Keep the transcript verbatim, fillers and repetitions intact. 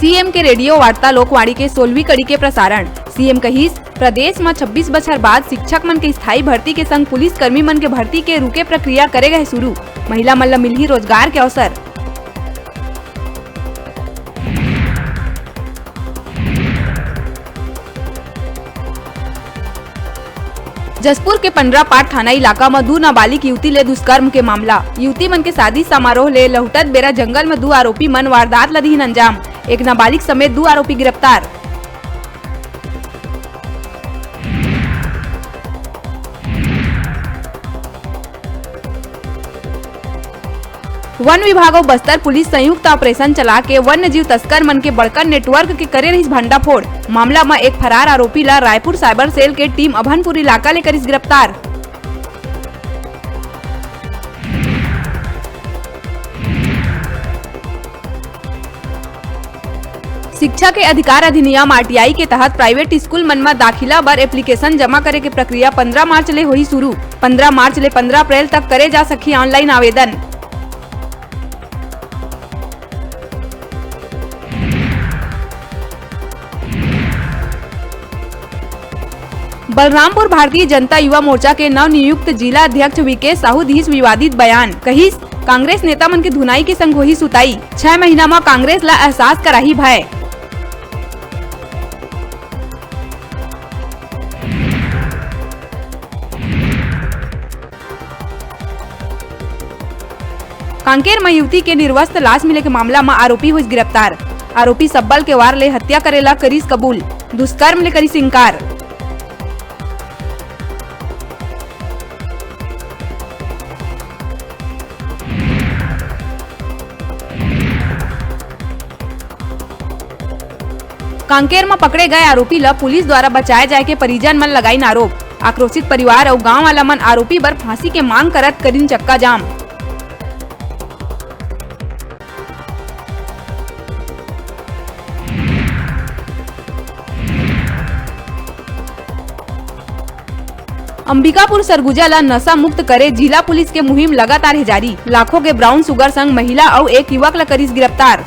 CM के radio वार्ता लोकवाणी के सोलहवीं कड़ी के प्रसारण। सीएम कहिस, प्रदेश म छब्बीस बछर बाद शिक्षक मन के स्थायी भर्ती के संग पुलिस कर्मी मन के भर्ती के रुके प्रक्रिया करे गए शुरू। महिला मन ल मिलही रोजगार के अवसर। जशपुर के पंडरापाट थाना इलाका म दू नाबालिग युवती ले दुष्कर्म के मामला। युवती मन के शादी समारोह ले लहुटत बेरा जंगल म दू आरोपी मन वारदात ल दिहिन अंजाम। एक नाबालिग समेत दू आरोपी गिरफ्तार। वन विभाग अउ बस्तर पुलिस संयुक्त ऑपरेशन चला के वन्य जीव तस्कर मन के बड़का नेटवर्क के करे रहिस भंडाफोड़। मामला म एक फरार आरोपी ला रायपुर साइबर सेल के टीम अभनपुर इलाका ले करिस गिरफ्तार। शिक्षा के अधिकार अधिनियम, आरटीआई, के तहत प्राइवेट स्कूल मन म दाखिला बर एप्लीकेशन जमा करे के प्रक्रिया पंद्रह मार्च ले होही शुरू। पंद्रह मार्च ले पंद्रह अप्रैल तक करे जा सकही ऑनलाइन आवेदन। बलरामपुर भारतीय जनता युवा मोर्चा के नवनियुक्त जिला अध्यक्ष विकेश साहू दिस विवादित बयान, कहिस, कांग्रेस नेता मन के धुनाई के संग होही सुताई, छह महीना म कांग्रेस ला एहसास कराही भय। कांकेर म युवती के निर्वस्त्र लाश मिले के मामला म आरोपी होइस गिरफ्तार। आरोपी सब्बल के वार ले हत्या करे ला करिस कबूल, दुष्कर्म ले करिस इनकार। कांकेर म पकड़े गए आरोपी ल पुलिस द्वारा बचाए जाए के परिजन मन लगाइन आरोप। आक्रोशित परिवार अउ गांव वाला मन आरोपी बर फांसी के मांग करत करिन चक्का जाम। अंबिकापुर सरगुजा ल नशा मुक्त करे जिला पुलिस के मुहिम लगातार हे जारी। लाखों के ब्राउन शुगर संग महिला अउ एक युवक ल करिस गिरफ्तार।